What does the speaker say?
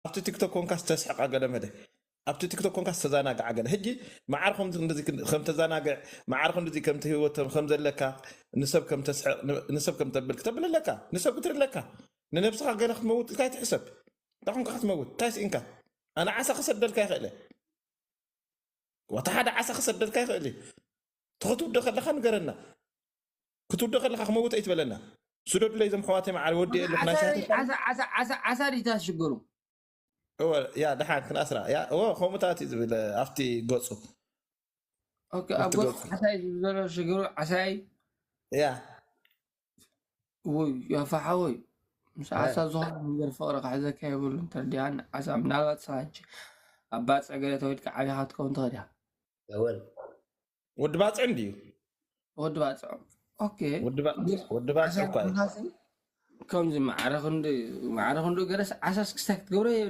ኣብቲ ቲክቶክ ኮንካ ዝተስሕቃ ገለ መለ ኣብቲ ቲክቶክ ኮንካ ዝተዛናግዓ ገለ ሕጂ መዓር ከምዚ እንደዚ ክን- ከም ተዛናግዕ መዓር ከምዚ ከምቲ ህይወት ከም ዘለካ ንሰብ ከም ተስሕቅ ን- ንሰብ ከም ተብል ክተብል ኣለካ ንሰብ ክትርኢ ኣለካ ንነብስኻ ገለ ክትመውት ኢልካ ኣይትሕሰብ እንታይ ኮንካ ክትመውት እንታይ ስኢንካ ኣነ ዓሳ ክሰደልካ ይኽእለ ዋታ ሓደ ዓሳ ክሰደልካ ይኽእል እዩ ክትውደ ከለካ ንገረና ክትውደ ከለካ ክመውት ኣይትበለና ስደዱለይ ዞም ሕዋተይ መዓር ወዲ የለኩ ናይ ዓሳ ሻሂ ድዩ? ዓሳ- ዓሳ- ዓሳ- ዓሳ ድዩ እታ ሽግሩ? እወ ያ ደሓን ክንኣስራ ያ እወ ከምኡታት እዩ ዝብል ኣብቲ ገፁ ኦኬ፣ ኣብ ኣብቲ ገፁ ገፁ ዓሳ እዩ ዝብል ዘሎ ሽግሩ ዓሳ እዩ። ያ ውይ ያፋሓወይ ምስ ዓሳ ዝኾነ ነገር ፍቕሪ ክሕዘካ የብሉን ተረዲኣኒ። ዓሳ ምናልባት ስኻ ሕጂ ኣብ ባፅዕ ገለ ተወሊድካ ዓብኻ ክትከውን ትኽእል ኢኻ። እወል ወዲ ባፅዕ እንድዩ ወዲ ባፅዕ ኦኬ። ወዲ ባ- ወዲ ባፅዕ እኳ እዩ ከምዚ ማዕረ ክንዲ ማዕረ ክንዲ ገለስ ዓሳስ ክስታይ ክትገብሮ የብልካ።